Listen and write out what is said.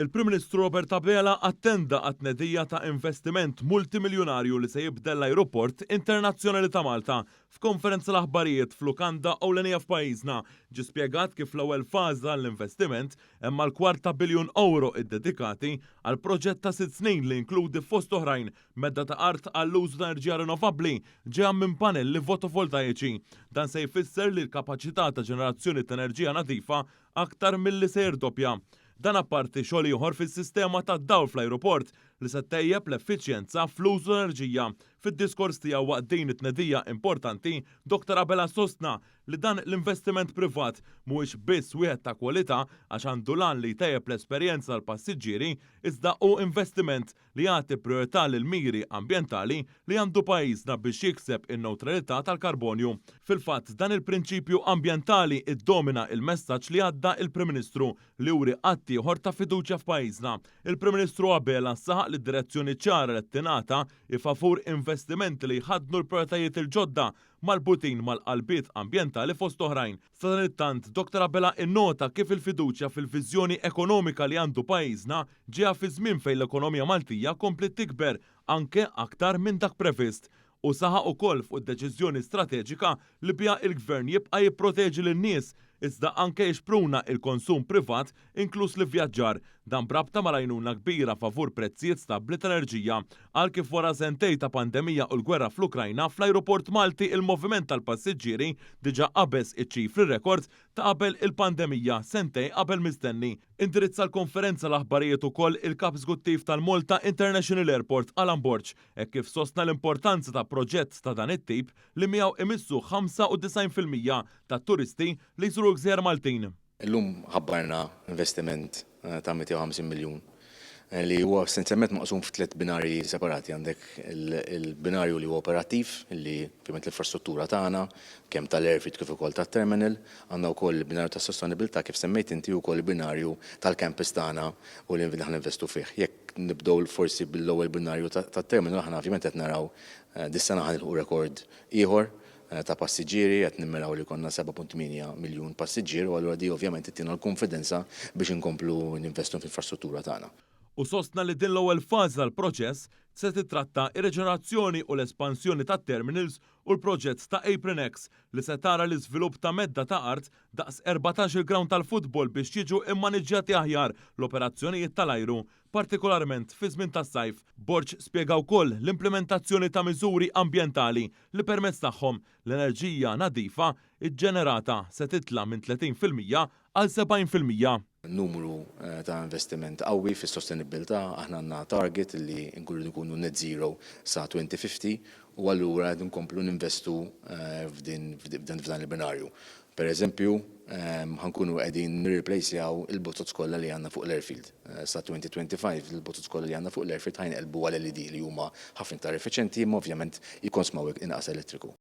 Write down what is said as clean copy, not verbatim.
Il-Prim Ministru Robert Abela attenda għat-tnedija ta' investiment multimiljunarju li se jibdel l-Ajruport Internazzjonali ta' Malta. F'konferenza l-aħbarijiet f'lukanda ewlenija f'pajjiżna, ġie spjegat kif l-ewwel fażi ta' dan l-investiment hemm mal-kwart ta' biljun ewro ddedikati għal proġett ta' sitt snin li jinkludi fost oħrajn medda ta' art għall-użu ta' enerġija rinnovabbli ġejja minn panelli fotovoltaiċi. Dan se jfisser li l-kapaċità ta' ġenerazzjoni ta' enerġija nadifa aktar milli se jirdoppja. Dan apparti xogħol ieħor fis-sistema tad-dawl fl-ajruport li se ttejjeb l-effiċjenza fl-użu tal-enerġija. Fid-diskors tiegħu waqt din it-tnedija importanti, Dottor Abela sostna li dan l-investiment privat mhuwiex biss wieħed ta' kwalità għax għandu l-għan li jtejjeb l-esperjenza tal-passiġġieri iżda hu investiment li jagħti prijorità lill-miri ambjentali li għandu pajjiżna biex jikseb in-newtralità tal-karbonju. Fil-fatt, dan il-prinċipju ambjentali ddomina il-messaġġ li għadda il-Prim Ministru li juri att ieħor ta' fiduċja f'pajjiżna. Il-Prim Ministru Abela saħaq li d-direzzjoni ċara li qed tingħata hi favur investimenti li jħaddnu l-prijoritajiet il-ġodda marbutin mal-qalbiet ambjentali fost oħrajn. Sadanittant, Dottor Abela innota kif il-fiduċja fil-viżjoni ekonomika li għandu pajjiżna ġejja fi żmien fejn l-ekonomija Maltija kompliet tikber anke aktar minn dak previst. Hu saħaq ukoll fuq id-deċiżjoni strateġika li biha il-Gvern jibqa' jipproteġi lin-nies iżda anke jixpruna il-konsum privat inkluż l-ivvjaġġar. Dan b'rabta mal-għajnuna kbira favur prezzijiet stabbli tal-enerġija. Qal kif wara sentejn ta' pandemija u l-gwerra fl-Ukrajna, fl-ajruport Malti il-moviment tal-passiġġieri diġà qabeż iċ-ċifri rekord ta' qabel il-pandemija, sentejn qabel mistenni. Indirizza l-konferenza l-aħbarijiet ukoll il-Kap Eżguttiv tal-Malta International Airport, Alan Borg, hekk kif sostna l-importanza ta' proġett ta' dan it-tip li miegħu imissu 95% tat-turisti li jżuru l-gżejjer Maltin. Illum ħabbarna investiment ta' 250 miljun li huwa essenzjalment maqsum f'tliet binarji separati. Għandek il-binarju li huwa operattiv, li ovvjament l-infrastruttura tagħna, kemm tal-airfield kif ukoll tat-terminal. Għandna wkoll il-binarju tas-sostenibbiltà kif semmejt inti u wkoll il-binarju tal-campus tagħna u li aħna ninvestu fih. Jekk nibdew forsi bil-ewwel binarju tat-terminal, aħna ovvjament qed naraw dis-sena ħa nilħqu rekord ieħor ta' passiġġieri, qed nimmiraw li jkollna 7.8 miljun passiġġier u allura di ovvjament ittina l-kunfidenza biex inkomplu ninvestu fl-infrastruttura tagħna. Hu sostna li din l-ewwel fażi tal-proċess se tittratta r-riġenerazzjoni u l-espansjoni tat-terminals u l-proġett ta' Apron X li se tara l-iżvilupp ta' medda ta' art daqs 14-il grawnd tal-futbol biex jiġu mmaniġġjati aħjar l-operazzjonijiet tal-ajru partikolarment fiż-żmien tas-sajf. Borg spjega wkoll l-implimentazzjoni ta' miżuri ambjentali li permezz tagħhom l-enerġija nadifa ġġenerata se titla' minn 30% għal 70%. Numru ta' investiment qawwi fis-sostenibbiltà, aħna għandna target li nkunu nkunu net zero sa 2050 u allura qed inkomplu ninvestu f'din f'dan il-binarju. Per eżempju, ħa nkunu qegħdin nirriplejsjaw il-bozoz kollha li għandna fuq l-airfield. Sa 2025 il-bozoz kollha li għandna fuq l-airfield ħa jinqelbu għal LED li huma ħafna iktar effiċjenti imma ovvjament jikkonsmaw inqas elettriku.